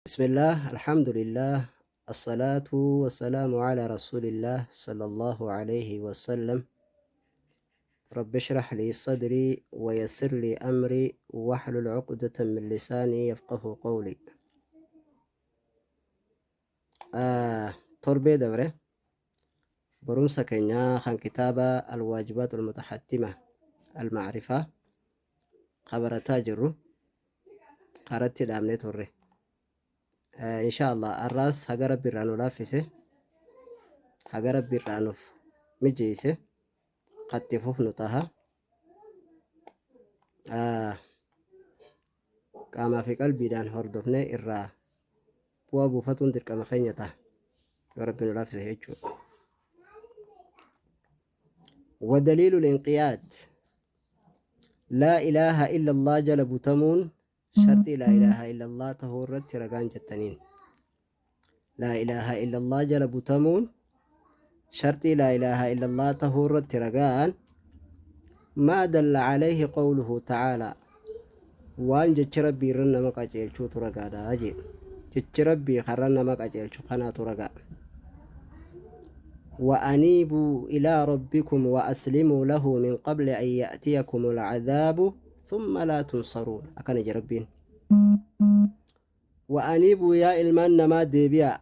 Bismillaah, Alhamdulillaah, Assalaatu wassalaamu ala Rasuulillaah sallallahu alayhi wasallam. Rabbi shrah lii sadrii wa yassir lii amrii wahlul uqdatan min lisaanii yafqahu qawlii. Torbee dabre barumsa keenya kan kitaaba Alwaajibaatul Mutahattima Almaarifaa ka barataa jirru karatti dhaabnee turre. Insha Allah arraas haga Rabbi irraa nu laaffise, haga Rabbi irraa nuuf mijeeyse katti fufnu taha. Qaamaa fi qalbiidhaan hordofnee irraa bu'aa buufatuun dirqama keenya taha yoo Rabbi nu laaffise jechuudha. ودليل الانقياد لا إله إلا الله جل بتمون sharxii laa ilaaha illallah tahuu irratti ragaan jettaniin. Laa ilaaha illallah jala butamuun sharxii laa ilaaha illallah tahuu irratti ragaan maa dalla alayhi qawluhu ta'aalaa, waan jechi Rabbii irra nama qaceelchuutu ragaadha jee. Jechi Rabbii karra nama qaceelchu kanaatu ragaa. وأنيبوا إلى ربكم وأسلموا له من قبل أن يأتيكم العذاب ثم لا تنصرون. Akkana jedhe Rabbiin. وأنيبوا, yaa ilmaan namaa deebi'a,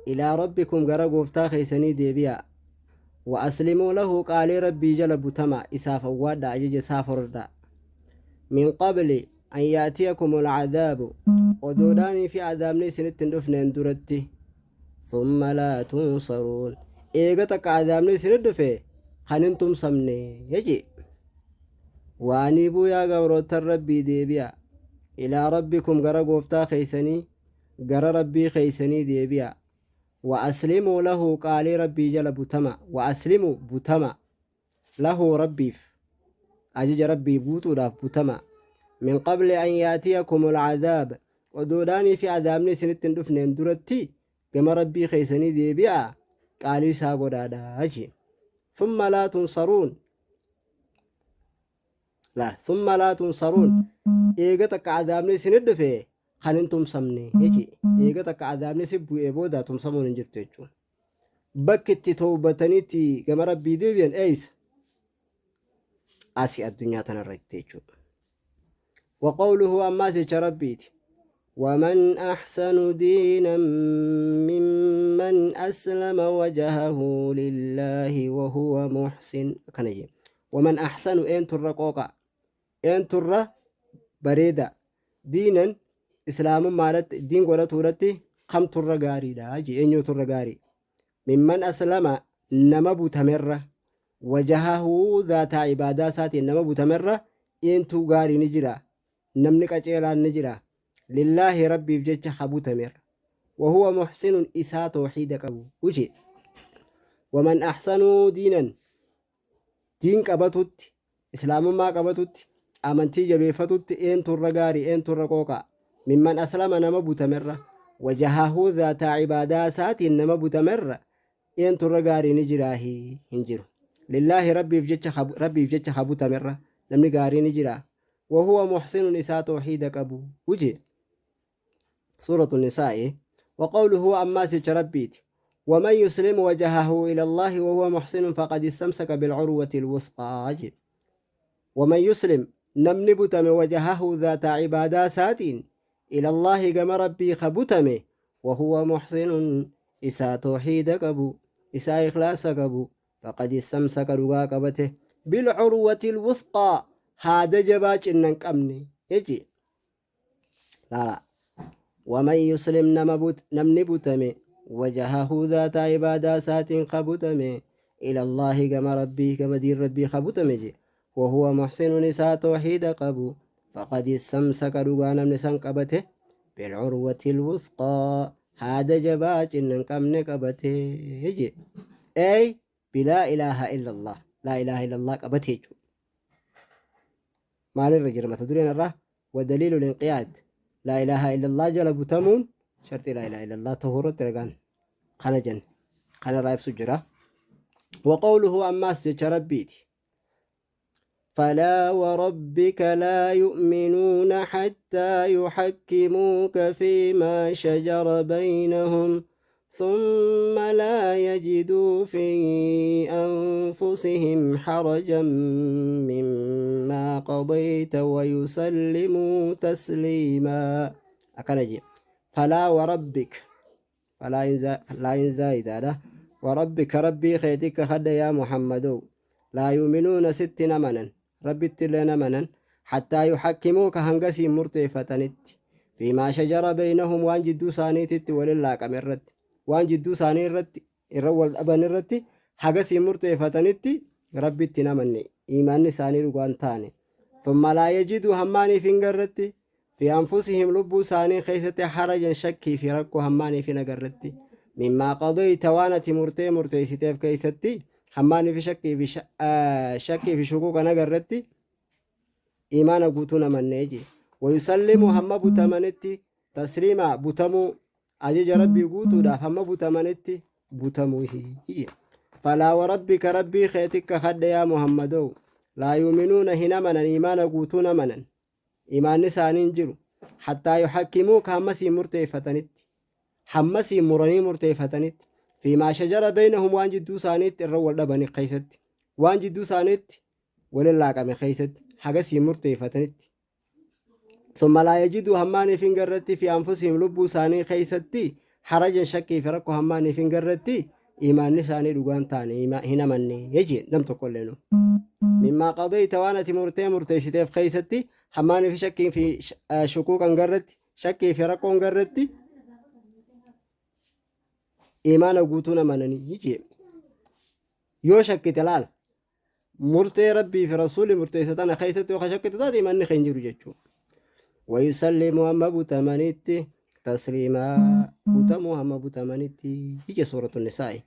إلى ربكم, gara gooftaa keessanii deebi'a, وأسلموا له, qaalii Rabbii jala butama, isaaf awwaadha, ajaja isaa fordha, من قبل أن يأتيكم العذاب, odoodhaanii fi adaabni isinitti hin dhufneen duratti, ثم لا تنصرون, eega takka adaabni isinit dhufe kan hin tumsamne jechi. وأنيبوا, yaa gabroottan Rabbii deebi'a, إلى ربكم, gara gooftaa keeysanii, gara Rabbii keeysanii deebi'a, وأسلموا له, qaalii Rabbii jala butama, وأسلموا, butama, له, Rabbiif, ajaja Rabbii guutuudhaaf butama, من قبل أن يأتيكم العذاب, odoodhaanii fi adaabni isinitti hin dhufneen duratti gama Rabbii keeysanii deebi'a, qaalii isaa godhaadha jechi. ثم لا تنصرون, لا ثم لا تنصرون, eega takka adaabni isinit dhufe kan hin tumsamne jechi. Eega takka adaabni si bu'ee booda tumsamuun hin jirtu jechuudha. Bakki itti toobataniitti gama Rabbii deebi'an eeysa? Asii addunyaa tanarratti jechuudha. وقوله, ammaas jecha Rabbiiti. ومن أحسن دينا ممن أسلم وجهه لله وهو محسن. Akkana jee. ومن أحسن, eenturra qooqa, eenturra bareeda, دينا, islaamummaadhatti, diin godhatuudhatti kamturra gaariidha jee? Eenyuturra gaarii? ممن أسلم, nama butamerra, وجهه, dhaataa ibaadaa isaatiin nama butamerra eentuu gaarii ni jira? Namni qaceelaan ni jira? لله, Rabbiif jecha ha butamerra, وهو محسن, isaa tooxiida qabu jee. ومن أحسن دينا, diin qabatutti, islaamummaa qabatutti, amantii jabeeffatutti eenturra gaarii, eenturra qooqa? ممن أسلم, nama butamerra, وجهه, dhaataa ibaadaa isaatiin nama butamerra eenturra gaarii ni jiraahi? Hin jiru. لله, Rabbiif jecha ha butamerra namni gaarii ni jira? وهو محسن, isaa tooxiida qabu jee. سورة النساء. وقوله, ammaas jecha Rabbiiti. ومن يسلم وجهه إلى الله وهو محسن فقد استمسك بالعروة الوثقى jee. ومن يسلم, namni butame, وجهه, ذات عبادة ساتين, إلى الله, gama Rabbii ka butame, وهو محسن, isaa tooxiida qabu, isaa ikhlaasa qabu, فقد استمسك, dhugaa qabate, بالعروة الوثقى, haada jabaa cinnan qabne jechi laala. ومن يسلم, namni butame, وجهه, ذات عبادة ساتين ka butame, إلى الله, gama Rabbii, gama diin Rabbii ka butame je, وهو محسن, isaa tooxiida qabu, فقد استمسك, dhugaa namni san qabate, بالعروة الوثقى, haada jabaa cinnan qabne qabate je, أي بلا إله إلا الله, لا إله إلا الله qabate jechuudha. Maalirra jira mata dureen irraa? ودليل الانقياد لا إله إلا الله jala butamuun sharxii لا إله إلا الله tahuu irratti ragaan kana jenne, kana irraa ibsu jira. وقوله, ammaas jecha Rabbiiti. فلا وربك لا يؤمنون حتى يحكموك فيما شجر بينهم ثم لا يجدوا في أنفسهم حرجا مما قضيت ويسلموا تسليما. أكنجي فلا وربك فلا إن زايد وربك ربي خيتك خد يا محمد لا يؤمنون ست نمنا ربي نمنا حتى يحكموك هنگسي مرتفتنت فيما شجر بينهم وان جدو سانيتت ولله كمرت وان جدو ساني الرت الرول أبن الرت هنگسي مرتفتنت ربي نمني إيمان ساني رغان تاني. ثم لا يجدوا هماني فينغرت في أنفسهم لبو ساني خيسة حرجا شكي في ركو هماني في نقرت مما قضيت وانت مرتي مرتي كيستي هماني في شكي في شكي في شكوك نقرت إيمان قوتنا من نيجي ويسلموا هم بتمنتي تسليما بتمو أجج ربي قوتو دا هم بتمنتي بتمو هي. فلا وربك ربي خيتك خد يا محمد لا يؤمنون هنا من إيمان قوتنا من إيمان سانين جرو حتى يحكموك همسي مرتي همسي مرني مرتي فيما شجر بينهم وان جدو سانيت الرول لبني قيست وان جدو سانيت ولله كم خيست حاجة مرتي فتنت. ثم لا يجدوا هماني فينجرتي في أنفسهم لبو ساني خيستي حرجا شكي فرقوا هماني فينجرتي إيمان ساني لغان تاني هنا مني يجي لم تقول لنا مما قضيت وانا مرتي مرتي ستيف خيستي هماني في شكي في شكوك انجرتي شكي في رقو انجرتي إيمان قوتنا منني يجي يو شكي تلال مرتي ربي في رسولي مرتي ستانا خيستي وخشكي تاتي إيمان خنجر جتشو. ويسلم أما بتمنتي تسليما بتمو أما بتمنتي يجي سورة النساء.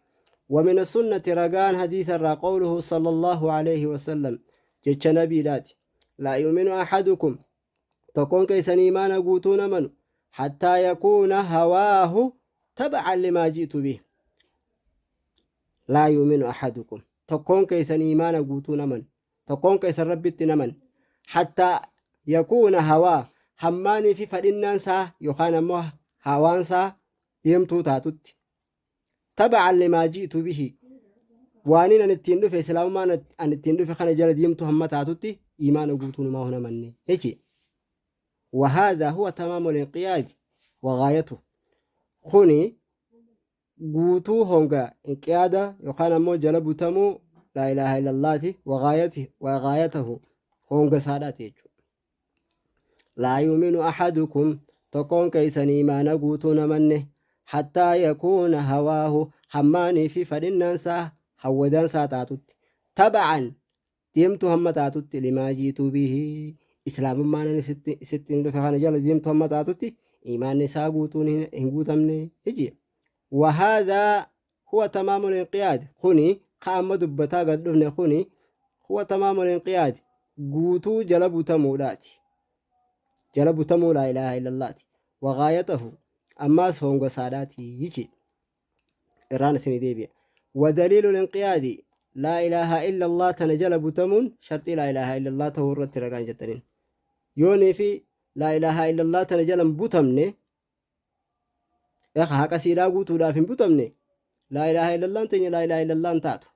ومن السنة رقان حديث قوله صلى الله عليه وسلم جتش نبي لاتي لا يؤمن أحدكم تكون كيسن إيمان قوتون من حتى يكون هواه تبعا لما جئت به. لا يؤمن أحدكم تكون كيسن إيمان قوتون من تكون كيسن ربي من حتى يكون هواه هماني في فإنان يخان موه هوانسا يمتو تاتوت تبعا لما جئت به وانين أن التندو في سلام ما أن التندو في خانة جلد يمتو هم تاتوتي إيمان قوتون ما هنا مني هيك. وهذا هو تمام الانقياد وغايته خوني قوتو هونغا انقيادة يخان مو جلبو تمو لا إله إلا الله وغايته وغايته هونغا ساداتي. لا يؤمن أحدكم تكون كيسن إيمان قوتون منه حتى يكون هواه هماني في فرنانسا هودان ساتاتوت تبعا ديمتو هم تاتوت لما جئت به إسلام ما أنا ستين دفعنا جل ديمتو هم تاتوت إيمان نساء قوتون هنقوتمني يجي. وهذا هو تمام الانقياد خوني قام دبتا قد دفن خوني هو تمام الانقياد قوتو جلبو تمولاتي جلبو تمو لا إله إلا الله وغايته أما سهونغ ساداتي يجي إيران سنديبيا. ودليل الانقياد لا إله إلا الله تنجلب تمون شرط لا إله إلا الله تهورت رقان جتنين يوني في لا إله إلا الله تنجلب بوتمني يا أخي هكا سيدا قوتو دافن بوتمني لا إله إلا الله تنجي لا إله إلا الله انتاتو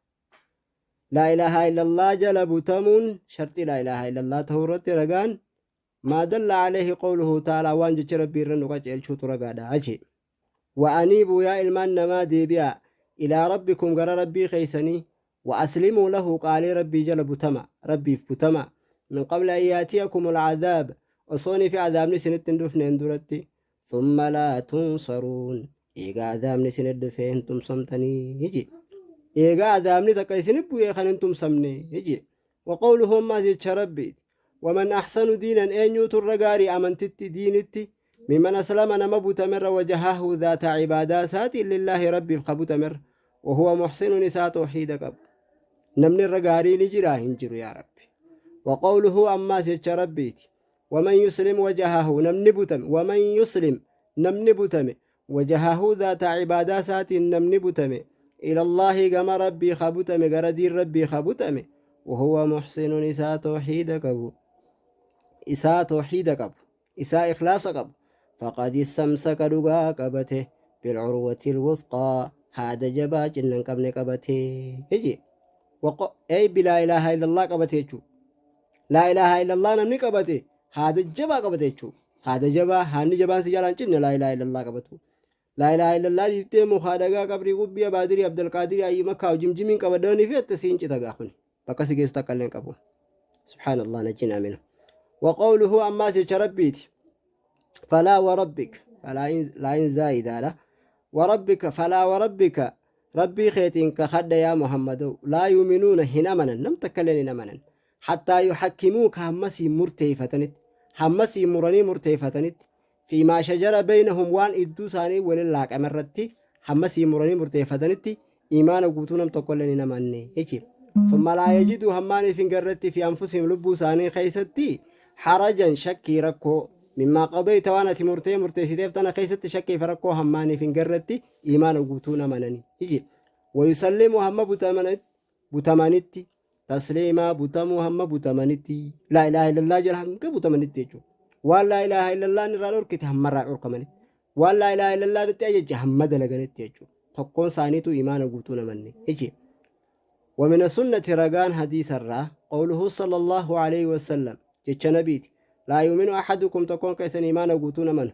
لا إله إلا الله جلب تمون شرط لا إله إلا الله تهورت رقان ما دل عليه قوله تعالى وانجت ربي رنقج الشوط رقادا أجي وأنيبوا يا إلمان ما ديبيا إلى ربكم قال ربي خيسني وأسلموا له قال ربي جل بتما ربي في بتما من قبل أن يأتيكم العذاب وصوني في عذاب نسنت دفن اندرتي ثم لا تنصرون إيقا عذاب نسنت دفن تمسمتني يجي إيقا عذاب نتقيسن بويا خننتم تمسمني يجي. وقوله ما زلت ربي ومن أحسن دينا أن يوتر رقاري أمنتت دينتي ممن أسلم نما بتمر وجهه ذات عبادات لله ربي خبتمر وهو محسن نساء توحيدك نمن الرقاري نجرا هنجر يا ربي. وقوله أما سيتش ربيتي ومن يسلم وجهه نمن بتم ومن يسلم نمن بتم وجهه ذات عبادات نمن بتم إلى الله كما ربي خبتم غردي ربي خبتم Wahuwa muhsinun isaa tawhiida qabu. Isaa tawhiida qabu. Isaa ikhlaasa qabu. Faqad istamsaka dhugaa qabate bilcurwati lwuthqaa haada jabaa cinna hin qabne qabate jechi. Ey bilaa ilaaha illallah qabate jechuu. Laa ilaaha illallah namni qabate haada jabaa qabate jechuu. Haada jabaa haanni jabaan si jalaan cinne laa ilaaha illallah qabatu. Laa ilaaha illallah dhiiftee mukaa dhagaa qabrii qubbii abaadirii abdalqaadirii ayyi makkaa jimjimiin qabadhooni fi atte siin cita gaa kuni. Bakka si geessu takka illee hin qabu. Subhaanallah najjinaa minhu. Wa qawluhu ammaas jecha rabbiiti. Falaa wa rabbik falaa laayin zaayidaadha. Wa rabbika falaa wa rabbika rabbii keetiin kakadha yaa Muhammadoo laa yuminuuna hin amanan nam takka illee hin amanan hattaa yuhakkimuuka hamma sii murteeyfatanitti hamma sii muranii murteeyfatanitti fiimaa shajara beynahum waan idduu isaanii walin laaqame irratti hamma sii muranii murteeffatanitti iimaana guutuu nam tokkolleen hin amanne jechi. Summa laa yajiduu hammaaniif hin garretti fi anfusihim lubbuu isaanii keessatti harajan shakkii rakkoo mimmaa qadayta waan ati murtee murteessiteef tana keessatti shakkii fi rakkoo hammaaniif hin garretti iimaana guutuu amanani jechi. Wayusallimu hamma butamanitti tasliimaa butamuu hamma butamanitti laa ilaaha illallah jala hanga butamanitti jechuudha. Waan laa ilaaha illallah irraa dhorkite hamma irraa dhorkamanitti. Waan laa ilaaha illallah itti ajaje hamma dalaganitti jechuudha. Tokkoon isaaniitu imaana guutuu namanne jechuudha. ومن السنة رجان حديث الرا قوله صلى الله عليه وسلم جتش نبيت لا يؤمن أحدكم تكون كيسن إيمان قوتون من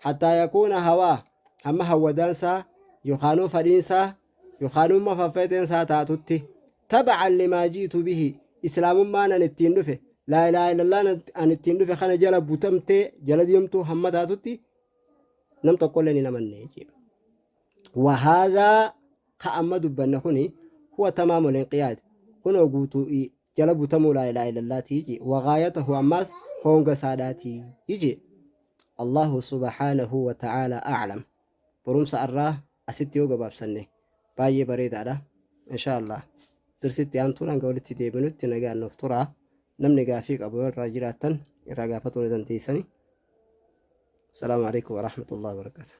حتى يكون هواه هم هودانسا يخانو فدينسا يخانو مفافيتنسا تاتوتي تبعا لما جئت به islaamummaan an ittiin dhufe laa ilaaha illallah an ittiin dhufe kana jala butamtee jala deemtuu hamma taatutti nam tokkolleen hin amanne jechuudha. Wahaadhaa ka amma dubbanne kuni huwa tamaamul inqiyaad kunoo guutuu jala butamuu laa ilaaha illallaatii jee wagaayatahu ammaas hoonga isaadhaatii jee. Allahu subhaanahu wa ta'aala a'lam. Barumsa arraa asitti yoo gabaabsanne baay'ee bareedaadha. Inshaa Allah dirsitti aantuun hanga walitti deebinutti nagaan nuuf turaa. Namni gaafii qabu yoo irraa jiraattan irraa gaafatuu ni dandeessani. Salaamu alaikum warahmatullahi wabarakatuh.